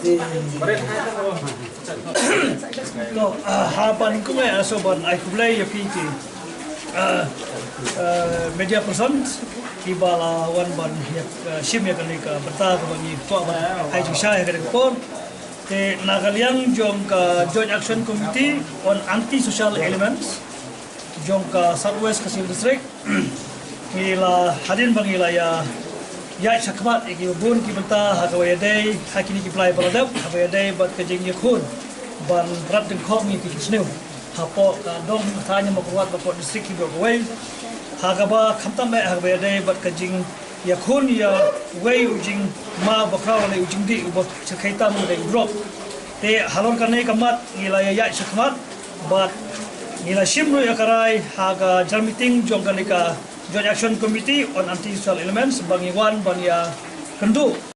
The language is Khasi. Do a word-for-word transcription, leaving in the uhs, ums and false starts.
To, ah, ha ban kumne, ah, so ban ai khublei ïa phi ki, ah, ah, media persons kiba la wan ban ïa, ah, shim ïa kane ka bynta kaba ngi kwah ban ai jingshisha ïa kane ka por. Te na ka liang jong ka Joint Action Committee on Anti-Social Elements jong ka South West Khasi Hills District, ngi la, hadien ba ngi la ïa ïaid shakhmat ïa ki bun ki bynta ha kaba ïadei ha kine ki blai ba la dep, ha kaba ïadei bad ka jingïakhun ban rat dyngkhong ïa ki jingsniew hapoh ka dong thaiñ Mawkyrwat bad hapoh district kiba kawei, ha kaba khamtam eh ha kaba ïadei bad ka jingïakhun ïa uwei u jingma ba khraw lane u jingdih uba shyrkhei tam lane u drok. Te halor kane ka mat ngi la ïa ïaid shakhmat bad ngi la shim ruh ïa ka rai ha ka general meeting jong kane ka Joint Action Committee on Anti-Social Elements ba ngi wan ban ïakynduh